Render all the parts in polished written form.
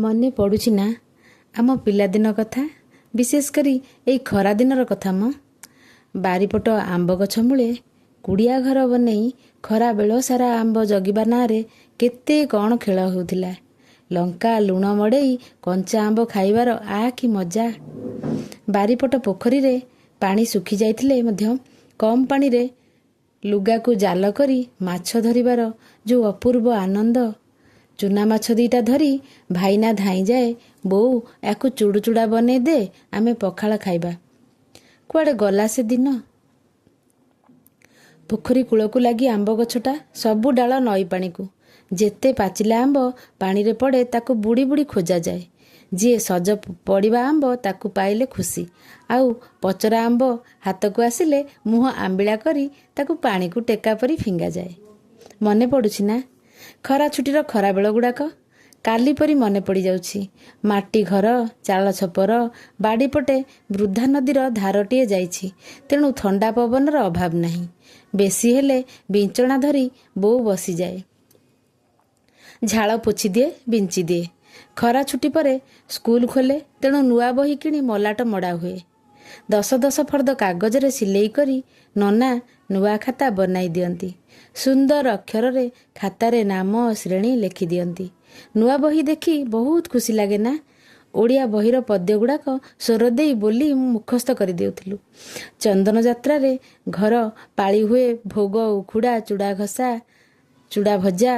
ମନେ ପଡ଼ୁଛି ନା ଆମ ପିଲାଦିନ କଥା? ବିଶେଷ କରି ଏଇ ଖରାଦିନର କଥା ମ। ବାରିପଟ ଆମ୍ବ ଗଛ ମୂଳେ କୁଡ଼ିଆ ଘର ବନେଇ ଖରାବେଳ ସାରା ଆମ୍ବ ଜଗିବା ନାଁରେ କେତେ କ'ଣ ଖେଳ ହେଉଥିଲା। ଲଙ୍କା ଲୁଣ ମଡ଼େଇ କଞ୍ଚା ଆମ୍ବ ଖାଇବାର ଆହା କି ମଜା! ବାରିପଟ ପୋଖରୀରେ ପାଣି ଶୁଖି ଯାଇଥିଲେ ମଧ୍ୟ କମ୍ ପାଣିରେ ଲୁଗାକୁ ଜାଲ କରି ମାଛ ଧରିବାର ଯେଉଁ ଅପୂର୍ବ ଆନନ୍ଦ! ଚୁନା ମାଛ ଦିଟା ଧରି ଭାଇନା ଧାଇଁଯାଏ, ବୋଉ ୟାକୁ ଚୁଡ଼ୁଚୁଡ଼ା ବନେଇ ଦେ, ଆମେ ପଖାଳ ଖାଇବା। କୁଆଡ଼େ ଗଲା ସେ ଦିନ? ପୋଖରୀ କୂଳକୁ ଲାଗି ଆମ୍ବ ଗଛଟା, ସବୁ ଡାଳ ନଈ ପାଣିକୁ। ଯେତେ ପାଚିଲା ଆମ୍ବ ପାଣିରେ ପଡ଼େ ତାକୁ ବୁଡ଼ି ବୁଡ଼ି ଖୋଜାଯାଏ। ଯିଏ ସଜ ପଡ଼ିବା ଆମ୍ବ ତାକୁ ପାଇଲେ ଖୁସି, ଆଉ ପଚରା ଆମ୍ବ ହାତକୁ ଆସିଲେ ମୁହଁ ଆମ୍ବିଳା କରି ତାକୁ ପାଣିକୁ ଟେକା ପରି ଫିଙ୍ଗାଯାଏ। ମନେ ପଡ଼ୁଛି ନା ଖରା ଛୁଟିର ଖରାବେଳ ଗୁଡ଼ାକ? କାଲି ପରି ମନେ ପଡ଼ିଯାଉଛି। ମାଟି ଘର, ଚାଳ ଛପର, ବାଡ଼ିପଟେ ବୃଦ୍ଧା ନଦୀର ଧାରଟିଏ ଯାଇଛି, ତେଣୁ ଥଣ୍ଡା ପବନର ଅଭାବ ନାହିଁ। ବେଶୀ ହେଲେ ବିଞ୍ଚଣା ଧରି ବୋଉ ବସିଯାଏ, ଝାଳ ପୋଛିଦିଏ, ବିଞ୍ଚିଦିଏ। ଖରା ଛୁଟି ପରେ ସ୍କୁଲ ଖୋଲେ, ତେଣୁ ନୂଆ ବହି କିଣି ମଲାଟ ମଡ଼ା ହୁଏ। ଦଶ ଦଶ ଫର୍ଦ୍ଦ କାଗଜରେ ସିଲେଇ କରି ନନା ନୂଆ ଖାତା ବନାଇ ଦିଅନ୍ତି। ସୁନ୍ଦର ଅକ୍ଷରରେ ଖାତାରେ ନାମ ଶ୍ରେଣୀ ଲେଖିଦିଅନ୍ତି। ନୂଆ ବହି ଦେଖି ବହୁତ ଖୁସି ଲାଗେ ନା? ଓଡ଼ିଆ ବହିର ପଦ୍ୟ ଗୁଡ଼ାକ ସ୍ୱର ଦେଇ ବୋଲି ମୁଖସ୍ଥ କରିଦେଉଥିଲୁ। ଚନ୍ଦନ ଯାତ୍ରାରେ ଘର ପାଳି ହୁଏ ଭୋଗ ଉଖୁଡ଼ା, ଚୁଡ଼ା ଘସା, ଚୁଡ଼ା ଭଜା,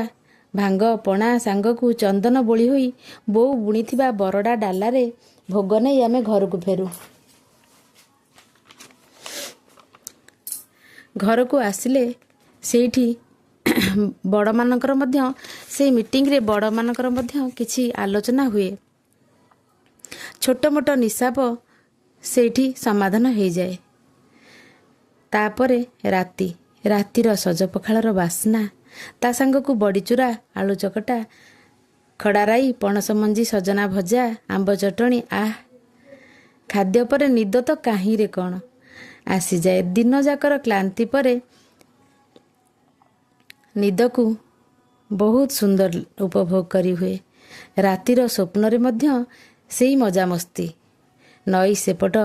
ଭାଙ୍ଗ ପଣା ସାଙ୍ଗକୁ ଚନ୍ଦନ ବୋଳି ହୋଇ ବୋଉ ବୁଣିଥିବା ବରଡ଼ା ଡାଲାରେ ଭୋଗ ନେଇ ଆମେ ଘରକୁ ଫେରୁ। ଘରକୁ ଆସିଲେ ସେଇଠି ବଡ଼ମାନଙ୍କର ମଧ୍ୟ, ସେଇ ମିଟିଂରେ ବଡ଼ମାନଙ୍କର ମଧ୍ୟ କିଛି ଆଲୋଚନା ହୁଏ। ଛୋଟ ମୋଟ ନିଶାପ ସେଇଠି ସମାଧାନ ହେଇଯାଏ। ତାପରେ ରାତି, ରାତିର ସଜ ପଖାଳର ବାସ୍ନା, ତା ସାଙ୍ଗକୁ ବଡ଼ିଚୁରା, ଆଳୁ ଚକଟା, ଖଡ଼ାରାଇ, ପଣସ ମଞ୍ଜି ସଜନା ଭଜା, ଆମ୍ବ ଚଟଣି, ଆଃ! ଖାଦ୍ୟ ପରେ ନିଦ ତ କାହିଁରେ କ'ଣ ଆସିଯାଏ। ଦିନଯାକର କ୍ଳାନ୍ତି ପରେ ନିଦକୁ ବହୁତ ସୁନ୍ଦର ଉପଭୋଗ କରିହୁଏ। ରାତିର ସ୍ୱପ୍ନରେ ମଧ୍ୟ ସେଇ ମଜାମସ୍ତି। ନଈ ସେପଟ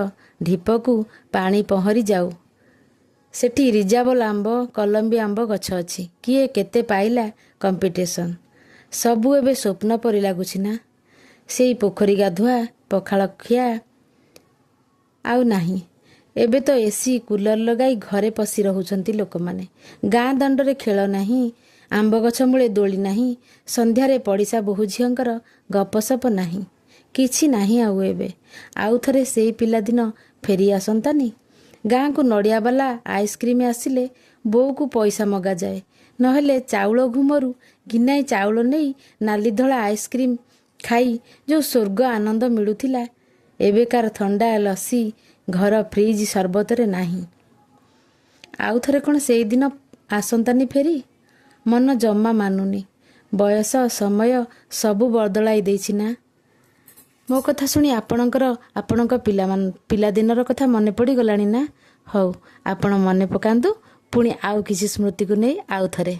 ଢିପକୁ ପାଣି ପହଁରି ଯାଉ। ସେଠି ରିଜାବଲ ଆମ୍ବ, କଲମ୍ବି ଆମ୍ବ ଗଛ ଅଛି। କିଏ କେତେ ପାଇଲା କମ୍ପିଟିସନ୍। ସବୁ ଏବେ ସ୍ୱପ୍ନ ପରି ଲାଗୁଛି ନା? ସେଇ ପୋଖରୀ ଗାଧୁଆ, ପଖାଳ ଖିଆ ଆଉ ନାହିଁ। ଏବେ ତ ଏସି କୁଲର ଲଗାଇ ଘରେ ପଶି ରହୁଛନ୍ତି ଲୋକମାନେ। ଗାଁ ଦାଣ୍ଡରେ ଖେଳ ନାହିଁ, ଆମ୍ବ ଗଛ ମୂଳେ ଦୋଳି ନାହିଁ, ସନ୍ଧ୍ୟାରେ ପଡ଼ିଶା ବୋହୂ ଝିଅଙ୍କର ଗପସପ ନାହିଁ, କିଛି ନାହିଁ ଆଉ ଏବେ। ଆଉ ଥରେ ସେଇ ପିଲାଦିନ ଫେରି ଆସନ୍ତାନି? ଗାଁକୁ ନଡ଼ିଆବାଲା ଆଇସ୍କ୍ରିମ୍ ଆସିଲେ ବୋଉକୁ ପଇସା ମଗାଯାଏ, ନହେଲେ ଚାଉଳ ଘୁମରୁ ଗିନାଏ ଚାଉଳ ନେଇ ନାଲି ଧଳା ଆଇସ୍କ୍ରିମ୍ ଖାଇ ଯେଉଁ ସ୍ୱର୍ଗ ଆନନ୍ଦ ମିଳୁଥିଲା, ଏବେକାର ଥଣ୍ଡା ଲସି ଘର ଫ୍ରିଜ୍ ସରବତରେ ନାହିଁ। ଆଉ ଥରେ କ'ଣ ସେଇଦିନ ଆସନ୍ତାନି ଫେରି? ମନ ଜମା ମାନୁନି। ବୟସ ସମୟ ସବୁ ବଦଳାଇ ଦେଇଛି ନା? ମୋ କଥା ଶୁଣି ଆପଣଙ୍କର ଆପଣଙ୍କ ପିଲାଦିନର କଥା ମନେ ପଡ଼ିଗଲାଣି ନା? ହଉ, ଆପଣ ମନେ ପକାନ୍ତୁ ପୁଣି ଆଉ କିଛି ସ୍ମୃତିକୁ ନେଇ ଆଉ ଥରେ।